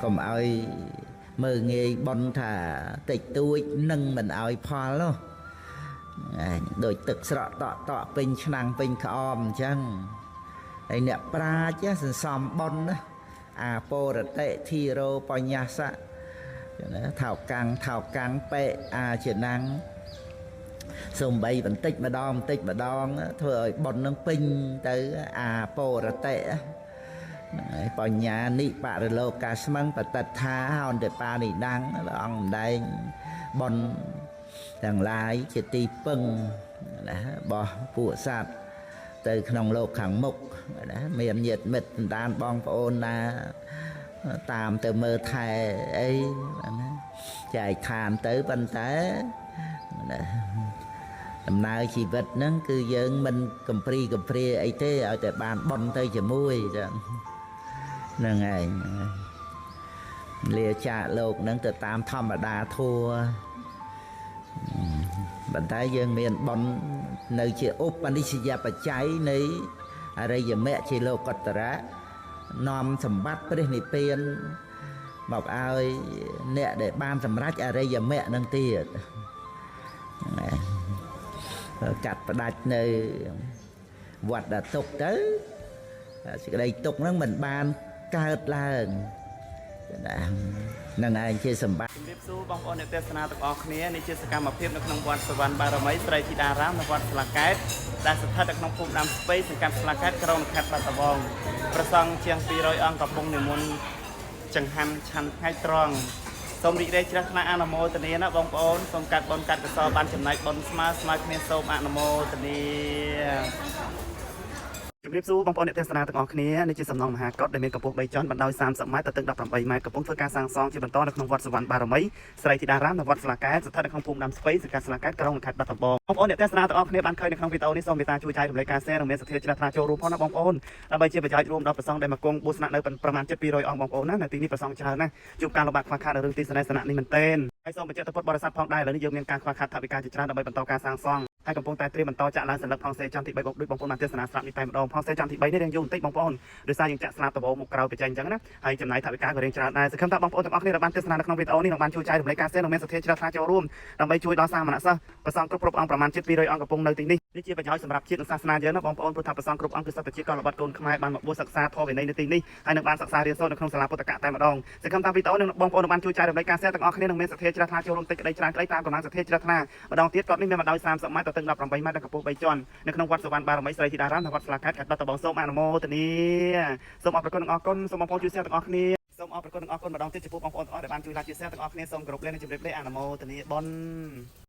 កុំឲ្យមើលងាយប៉ុនថាតិចតួចនឹងមិនឲ្យផលនោះឯងដូចទឹកស្រក់តក់តក់ពេញឆ្នាំងពេញក្អមអញ្ចឹងហើយអ្នកប្រាជ្ញសន្សំប៉ុនណាអាពរតិធិរោបញ្ញសៈណាថោកាំងថោកាំងបេអាជាណាំងសំបីបន្តិចម្ដងបន្តិចម្ដងធ្វើឲ្យប៉ុននឹងពេញទៅអាពរតិហ្នឹងហើយបញ្ញានិបរិលោកាស្មឹងបតិដ្ឋាហោនតិបានិដាំងព្រះអង្គម្ដែងប៉ុនទាំងឡាយជាទីពឹងណារបស់ពួកសត្វទៅក្នុងលោកខាងមុខណាមានញាតិមិត្តសន្តានបងប្អូនណាតាមទៅមើលថែអីណាចែកឋានទៅប៉ុន្តែណាដំណើរជីវិតហ្នឹងគឺយើងមិនកំព្រីកំព្រាអីទេឲ្យតែបានបន់ទៅជាមួយចឹងហ្នឹងឯងលាចាកលោកហ្នឹងទៅតាមធម្មតាធัวប៉ុន្តែយើងមានបន់នៅជាឧបនិស្សយបច្ច័យនៃអរិយមគ្គជាលោកតរៈនាំសម្បត្តិព្រះនិព្វានមកឲ្យអ្នកដែលបានសម្រេចអរិយមគ្គនឹងទៀតណាកាត់ផ្ដាច់នៅវត្តទុកទៅសេចក្តីទុកហ្នឹងមិនបានកើតឡើងណានឹងឯងជាសម្បត្តិ ជំរាបសួរបងប្អូនអ្នកទស្សនាទាំងអស់គ្នានេះជាសកម្មភាពនៅក្នុងវត្តសវណ្ណបារមីស្រីធីតារាមនៅវត្តស្លាកែតដែលស្ថិតនៅក្នុងភូមិដើមស្ពៃសង្កាត់ស្លាកែតក្រុងខេត្តបាត់ដំបងប្រសង់ជាង200អង្គកំពុងនិមន្តចង្ហាន់ឆាន់ថ្ងៃត្រង់សូមរីករាយជ្រះថ្លាអនុមោទនាណាបងប្អូនសូមកាត់បុណ្យកាត់កុសលបានចំណែកបុណ្យស្មើស្មើគ្នាសូមអនុមោទនា ជំរាបសួរបងប្អូនអ្នកទស្សនាទាំងអស់គ្នានេះជាសំណង់មហាកុដដែលមានកម្ពស់3ជាន់បណ្ដោយ30ម៉ែត្រទៅទឹក18ម៉ែត្រកំពុងធ្វើការសាងសង់ជាបន្តនៅក្នុងវត្តសវណ្ណបារមីស្រីធីតារាមនៅវត្តស្លាកែតស្ថិតនៅក្នុងភូមិដើមស្ពៃសង្កាត់ស្លាកែតក្រុងខេត្តបាត់ដំបងបងប្អូនអ្នកទស្សនាទាំងអស់គ្នាបានឃើញនៅក្នុងវីដេអូនេះសូមមេត្តាជួយចែករំលែកការ share និងមានសទ្ធាជ្រះថ្លាចូលរួមផងណាបងប្អូនដើម្បីជាប្រយោជន៍រួមដល់ព្រះសង្ឃដែលមកគង់បួសស្នាក់នៅប្រមាណជិត200អង្គបងប្អូនណានៅទីនេះព្រះសង្ឃច្រើនណាស់ជួបការលំបាកខ្វះខាតនៅរឿងទីសនេសនៈនេះមែនទែនហើយសូមបញ្ជាក់ទៅពុទ្ធបរិស័ទផងដែរឥឡូវនេះយើងមានការខ្វះខាតថវិកាជាច្រើនដើម្បីបន្តការសាងសង់ហើយកំពុងតែត្រៀមបន្តចាក់ឡើងសន្លឹកផងសេចំទី3ដូចបងប្អូនបានទស្សនាស្រាប់នេះតែម្ដងផងសេចំទី3នេះរៀងយូរបន្តិចបងប្អូនដោយសារយើងចាក់ស្លាបដំបូងមុខក្រោយបញ្ចេញអញ្ចឹងណាហើយចំណាយថវិកាក៏រៀងច្រើនដែរសង្ឃឹមថាបងប្អូនទាំងអស់គ្នាដែលបានទស្សនានៅក្នុងវីដេអូនេះនឹងបានជួយចែករំលែកការ share និងមានសទ្ធាជ្រះថ្លាចូលរួមដើម្បីជួយដល់សាមណសិស្សព្រះសង្ឃគ្រប់គ្រប់អង្គប្រមាណជិត200អង្គកំពុងនៅទីនេះនេះជាប្រយោជន៍សម្រាប់ជាតិនិងសាសនាយើងណាបងប្អូនព្រោះថាព្រះសង្ឃគ្រប់អង្គគឺសុទ្ធតែជាកលបត្តិកូនខ្មែរបានមកបួសសិក្សាធម៌វិន័យនៅទីនេះហើយនឹងបានសិក្សារៀនសូត្រនៅក្នុងសាលាពុទ្ធកៈតែម្ដងសង្ឃឹមថាវីដេអូនឹងបងប្អូននឹងបានជួយចែករំលែកការ share ទាំងអស់គ្នានឹងមានសទ្ធាជ្រះថ្លាចូលរួមតិចក្តីច្រើនក្តីតាមកម្លាំងសទ្ធាជ្រះថ្លាម្ដងទៀតគាត់នេះមានបណ្ដោយ30ម៉ែត្រទៅទឹក18ម៉ែត្រនិងកម្ពស់3ជាន់នៅក្នុងវត្តសុវណ្ណបារមីស្រីធីតារាមនៅវត្តស្លាកែតខេត្តបាត់ដំបងសូមអនុមោទនាសូមអរគុណនិងអរគុណសូមបងប្អូនជួយ share ទាំងអស់គ្នាសូមអរគុណនិងអរគុណម្ដងទៀតចំពោះបងប្អូនទាំងអស់ដែលបានជួយ like ជួយ share ទាំងអស់គ្នាសូមគោរពលានិងជម្រាបលាអនុមោទនាបុណ្យ។